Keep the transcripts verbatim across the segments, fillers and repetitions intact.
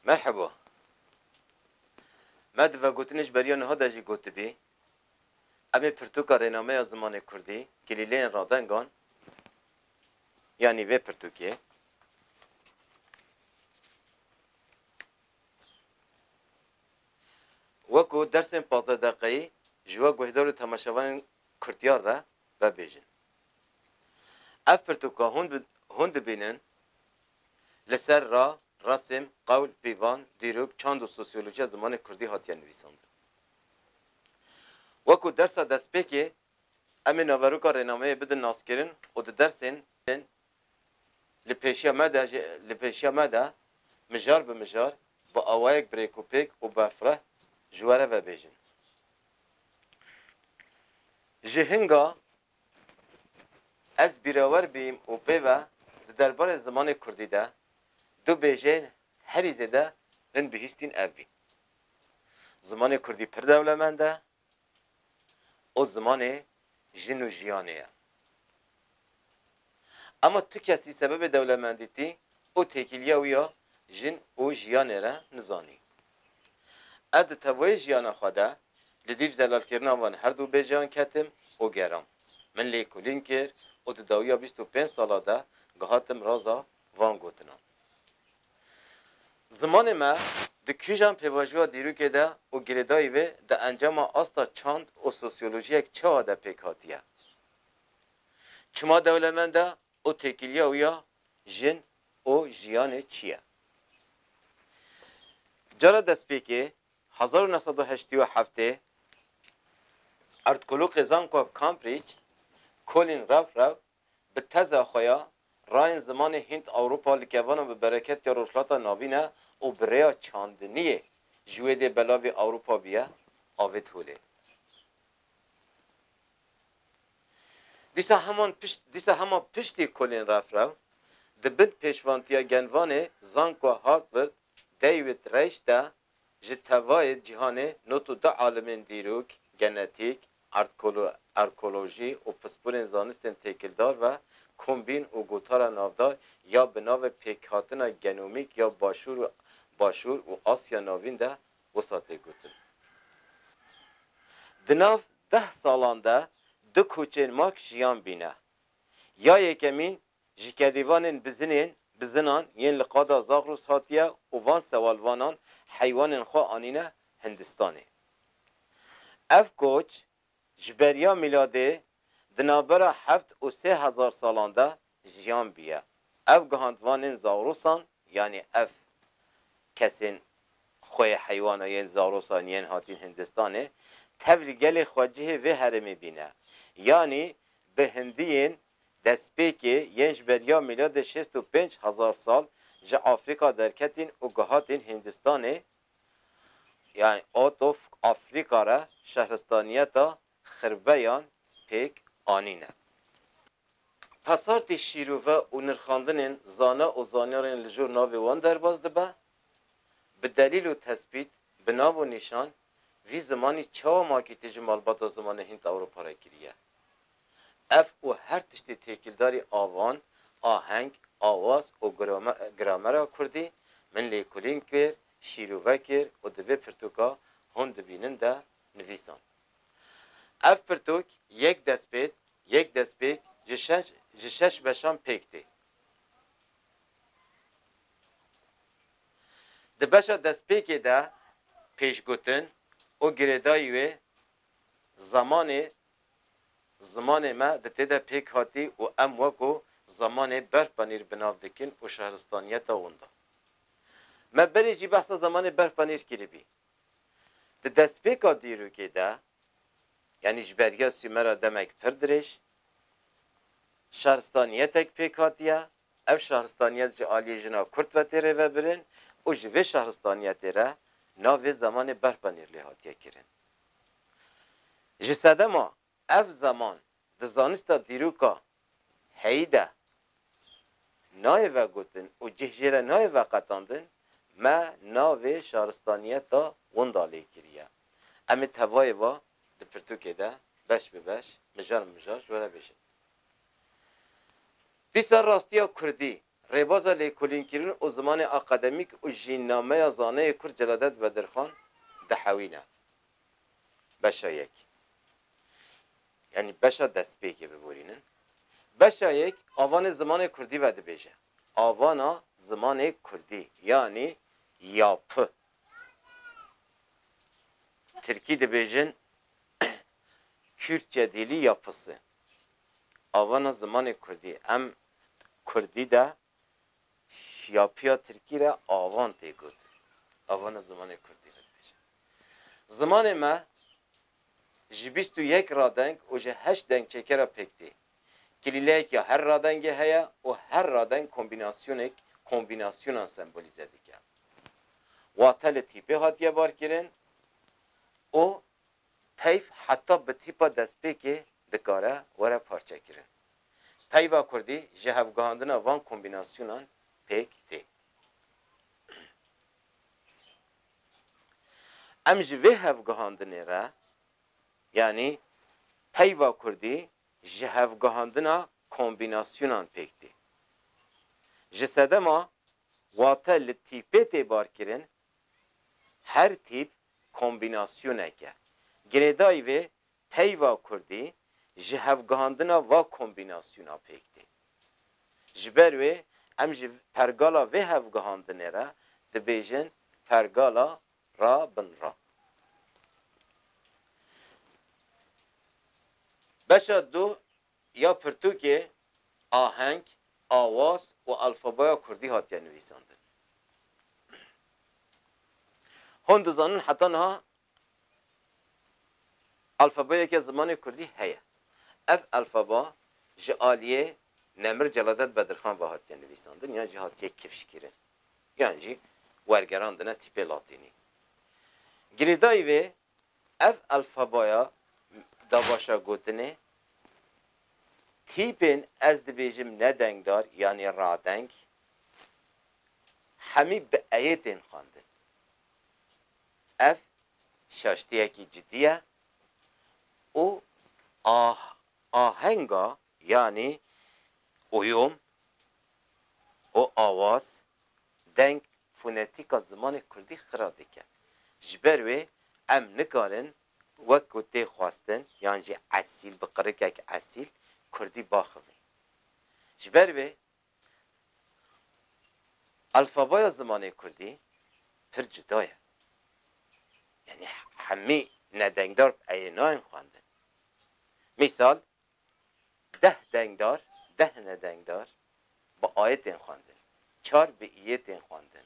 Merheba. Me di vegotinê ji beriya niha de jî gotibî, em ê pirtûka rênameya zimanê kurdî, kilîleyên radengan, yanî vê pirtûkê, wekû dersên pazdeh deqeyî ji we guhdar û temaşevanên kurtiyar re vebêjin. Ev pirtûka hûn bi-, hûn dibînin li ser ra, resim, qewl, pîvan, dîrok, çand û sosyolojiya zimanê kurdî hatiye nivîsandin. Wekû dersa destpêkê, em ê naveroka rênameyê bidin naskirin û di dersên li pêşiya me de jî, li pêşiya me de mijar bi mijar bi awayek bi rêkûpêk û berfireh ji we re vebêjin. Ji hinga ez bîrewer bîm û pê ve di derbarê zimanê kurdî de du bêjeyên herî zêde min bihîstîn ev bîn. Zimanê kurdî pir dewlemend e û zimanê jin û jiyanê ye. Ema tu kesî sebebê dewlemendîtî û têkiliya wî ya jin û jiyanê re nizanî. Ez di tevayê jiyana xwe de li dîv zelalkirina van her du bêjeyan ketim û geram. Min lêkolîn kir û di dawiya bîst û pênc sala de gihatim raza van gotinan. Zimanê me di kîjan pêvajoya dîrokê de û girêdayî vê di encama asta çand û sosyolojiyek çawa de pêk hatiye? Çima dewlemend e û têkiliya wî ya jin û jiyanê çi ye? Cara destpêkê, hezar û neh sed û heştê û heftê, erdkolokê Zankoa Cambridge, Colin Ruffreau, bi teza xwe ya Rayên zimanê Hînd-Ewropa li kevanan bi bereketiya Rojhilata Navîn e û bi rêya çandiniyê ji wê dê belavê Ewropa bûye, avêt holê. Dîsa heman pişt, dîsa hema piştî Colin Ruffreau di bin pêşvantiya genvanê Zankoa Harvard David Reich de ji tevayê cîhanê nod û du alimên dîrok, genetîk, erdkolo-, erkolojî û pisporên zanistên têkildar ve kom bîn û gotara navdar ya bi navê pêkhatina genomîk ya Başûr û, Başûr û Asya Navîn de wisa tê gotin. Di nav deh salan de du koçên mak jiyan bîne. Ya yekemîn ji kedîvanên bizinên, bizinan yên li qada Zagros hatiye û van sewalvanan heywanên xwe anîne Hindistanê. Ev koç ji beriya mîladê di navbera heft û sê hezar salan de jiyan bûye. Ev gihandvanên Zagrosan, yanî ev kesên xweyê heywana yên Zagrosan yên hatîn Hindistanê, tevlî gelê xwecihê vê herêmê bîne. Yanî bi hindiyên destpêkê yên ji beriya mîladê şêst û pênc hezar sal ji Afrîka derketîn û gihatîn Hindistanê, yanî out of Afrika re şehristaniyeta xirbeyan pêk anîne. Pesartê şîrove û nirxandinên zana û zanyarên li jor navê wan derbas dibe, bi delîl û tespît, bi nav û nîşan, vî zimanî çawa makîtî ji malbata zimanê Hînd-Ewropa re kiriye. Ev û her tiştê têkildarî a van, aheng, awaz û grame-, gramera kurdî min lêkolîn kir, şîrove kir û di vê pirtûka hûn dibînin de nivîsand. Ev pirtûk yek destpêt, yek destpêk ji şeş, ji şeş beşan pêk tê. Di beşa destpêkê de pêşgotin û girêdayî wê zemanê, zimanê me di tê de pêk hatî û em wekû zemanê berfbenîr bi nav dikin û şehristaniyeta winda. Me berê jî behsa zemanê berfbenîr kiribî. Di destpêka dîrokê de, yanî ji beriya Sumera demek pir dirêj, şaristaniyetek pêk hatiye. Ev şaristaniyet ji aliyê jina Kurd ve tê rêvebirin û ji vê şaristaniyetê re navê zemanê berfbenîr lê hatiye kirin. Ji sedema ev zeman di zanista dîroka heyî de nayê vegotin û cih jê re nayê veqetandin, me navê şaristaniyeta winda lê kiriye. Em ê tevayê va di pirtûkê de beş bi beş, mijar bi mijar ji we re bêjin. Dîsa rastiya kurdî, rêbaza lêkolînkirin û zimanê akademîk û jînnameya zaneyê Kurd Celadet Bedirxan dihewîne. Beşa yek. Yanî beşa destpêkê biborînin. Beşa yek avanê zimanê Kurdî ve dibêje. Avana zimanê Kurdî, yanî yapı. Tirkî dibêjin Kürtçe dili yapısı. Avana zimanê Kurdî. Em Kurdî de ş-, yapıya Tirkî re avan tê gotin. Avana zimanê Kurdî re dibêjin. Zimanê me ji bîst û yek radeng û ji heşt dengçeke re pêk tê. Kilîleyek ya her radengê heye û her radeng kombînasyonek, kombînasyonan sembolîze dike. Wate li tîpê hatiye barkirin û peyv heta bi tîpa destpêkê dikare were parçekirin. Peyva Kurdî ji hevgihandina van kombînasyonan pêk tê. Em ji vê hevgihandinê re, yanî peyva Kurdî ji hevgihandina kombînasyonan pêk tê. Ji sedema wate li tîpê tê barkirin, her tîp kombînasyonek e. Girêdayî vê peyva Kurdî ji hevgihandina va kombînasyona pêk tê. Ji ber wê em ji pergala vê hevgihandinê re dibêjin pergala ra bin ra. Beşa du ya pirtûkê aheng, awaz û alfabaya kurdî hatiye nivîsandin. Hûn dizanin heta niha alfabayeke zimanê kurdî heye. Ev alfaba ji aliyê Nemir Celadet Bedirxan ve hatiye nivîsandin yan jî hatiye kifşkirin. Yan jî wergerandine tîpê latînî. Girêdayî vê ev alfabaya dabaşa gotinê tîpên ez dibêjim nedengdar yanî radeng hemî bi eyê tên xwendin. Ev şaştiyekî cidî ye û ah-, ahenga, yanî uyum û awaz, deng, fonetîka zimanê kurdî xira dike. Ji ber wê em nikarin wek ku tê xwestin, yan jî esîl, bi qirikek esîl, kurdî baxivin. Ji ber wê alfabaya zimanê kurdî pir cuda ye. Yanî hemî nedengdar bi eyê nayên xwendin. Mîsal, deh dengdar, deh nedengdar bi ayê tên xwendin. Çar bi iyê tên xwendin.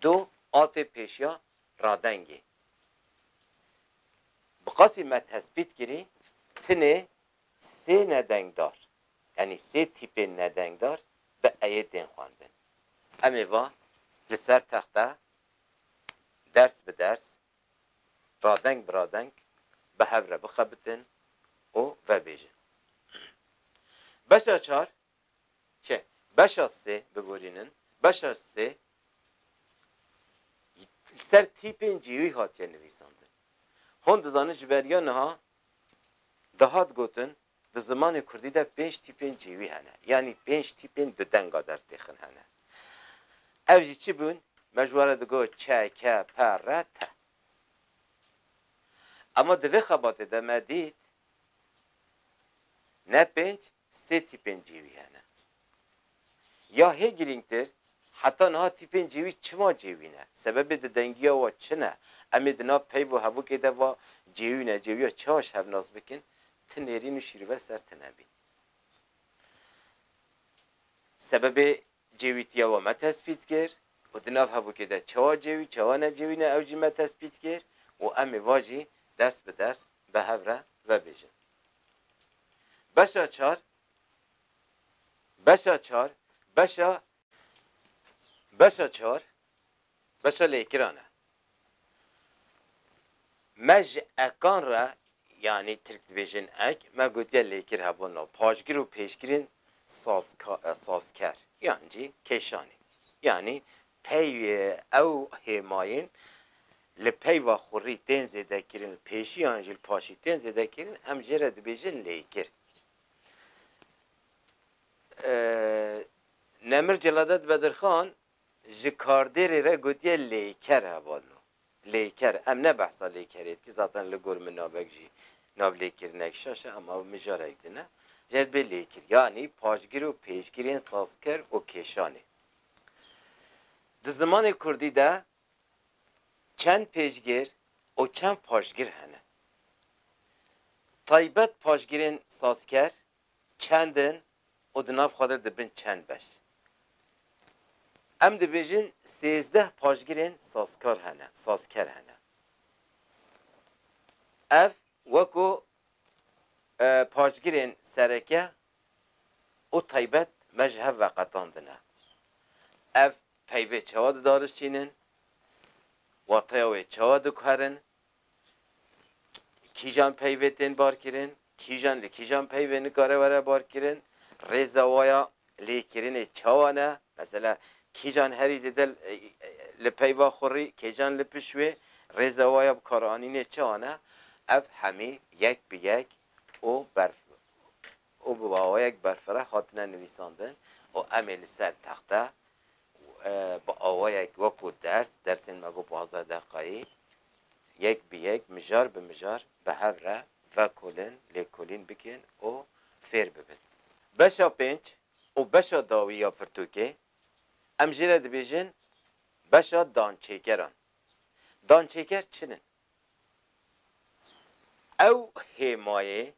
Du a tê pêşiya radengê. Bi qasî me tespît kirî, tinê sê nedengdar, yanî sê tîpên nedengdar bi eyê tên xwendin. Em ê va li ser texte ders bi ders, radeng bi radeng bi hev re bixebitin û vebêjin. Beşa çar, çi? Beşa sê biborînin. Beşa sê li ser tîpên cêwî hatiye nivîsandin. Hûn dizanin ji beriya niha dihat gotin, di zimanê kurdî de pênc tîpên cêwî hene. Yanî pênc tîpên dudenga dertêxin hene. Ev jî çi bûn? Me ji we re digot ç, k, p, r, t. Ema di vê xebatê de me dît ne pênc, sê tîpên cêwî hene. Ya hê girîngtir, heta niha tîpên cêwî çima cêwî ne? Sebebê dudengiya wa çi ne? Em ê di nav peyv û hevokê de va cêwî ne, cêwiya çawa ji hev nas bikin? Ti nêrîn û şîrve ser tine bîn. Sebebê cêwîtiya we me tespît kir û di nav hevokê de çawa cêwî, çawa necêwî ne, ew jî me tespît kir û em ê va jî ders bi ders bi hev re vebêjin. Beşa çar, beşa çar, beşa, beşa çar, beşa lêkiran e. Me ji ekan re, yanî Tirk dibêjin ek, me gotiye lêkir hebûna paşgir û pêşgirên sazka-, sazker, yan jî kêşanê. Yanî pey, ew hêmayên li peyva xurî tên zêdekirin, li pêşî yan jî li paşî tên zêdekirin, em jê re dibêjin lêkir. E, Nemir Celadet Bedirxan ji kardêrê re gotiye lêker hevalno. Lêker. Em ne behsa lêkerê dikî, zaten li gor min navek jî nav lêkirinek şaş e, ama mijarek din e. Jê re dibê lêkir. Yanî paşgir û pêşgirên sazker û kêşanê. Di zimanê kurdî de çend pêşgir û çend paşgir hene. Taybet paşgirên sazker çend in û di nav xwe de dibin çend beş? Em dibêjin sêzdeh paşgirên sazkar hene, sazker hene. Ev weko, e, paşgirên sereke û taybet me ji hev veqetandine. Ev peyvê çawa didarişînin? Wataya wê çawa diguherin? Kîjan peyvê tên barkirin? Kîjan, li kîjan peyvê nikare were barkirin? Rêza waya lêkirinê çawa ne? Mesela kîjan herî zêde li, li peyva xurî, kîjan li pişt wê? Rêza waya bikaranînê çawa ne? Ev hemî yek bi yek û berf û bi awayek berfireh hatine nivîsandin û em ê li ser texte, e, bi awayek wekû ders, dersên me got pazdeh deqayî, yek bi yek, mijar bi mijar bi hev re vekolin, lêkolîn bikin û fêr bibin. Beşa pênc û beşa dawî ya pirtûkê, em jê re dibêjin beşa dançêkeran. Dançêker çi ne? Ew hêmayê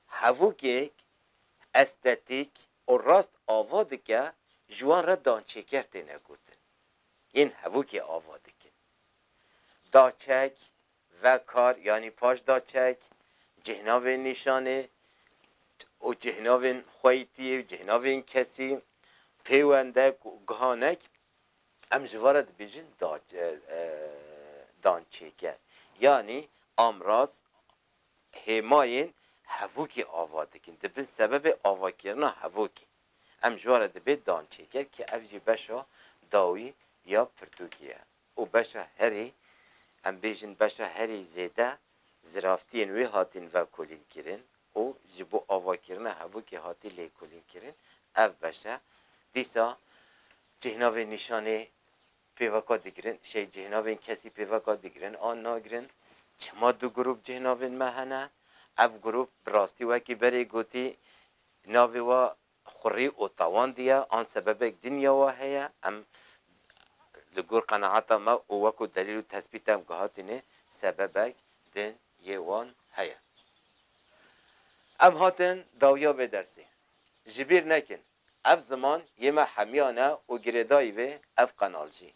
hevûkek estetîk û rast ava dike, ji wan re dançêker têne gotin. Yên hevûkê ava dikin. Daçek, vekar, yanî paş daçek, cihnavên nîşanê û cihnavên xweytî û cihnavên kesî, pêwendek û gihanek, em ji van re dibêjin da-, e, e, dançêker. Yanî amraz, hêmayên hevûkê ava dikin. Dibin sebebê avakirina hevûkê. Em ji van re dibê dançêker, ke ev jî beşa dawî ya pirtûkê ye. Û beşa herî, em bêjin beşa herî zêde ziraftiyên wê hatin vekolînkirin û ji bo avakirina hevûkê hatî lêkolînkirin, ev beş e. Dîsa cihnavên nîşanê pêveka digirin, şey, cihnavên kesî pêveka digirin an nagirin. Çima du grûp cihnavên me hene? Ev grûp bi rastî wekî berê gotî navê wa xurî û tewandî ye, an sebebek din ya wa heye? Em li gor qenaeta me û wekû delîl û tespît em gihatîne, sebebek din yê wan heye. Em hatin dawiya vê dersê. Ji bîr nekin, ev ziman yê me hemiyan e û girêdayî vê ev qenal jî.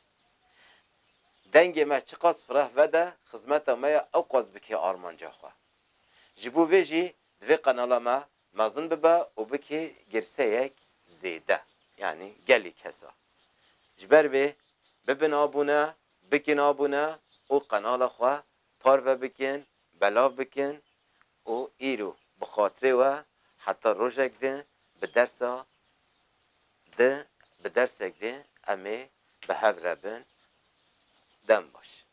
Dengê me çiqas fireh vede, xizmeta me ya ewqas bikê armanca xwe. Ji bo vê jî divê qenala me mezin bibe û bikê girseyek zêde, yanî gelî kesa. Ji ber vê bibin abûne, bikin abûne û qenala xwe parve bikin, belav bikin û îro bi xatirê we heta rojek din bi dersa di, bi dersek din em ê bi hev re bin. Dem baş.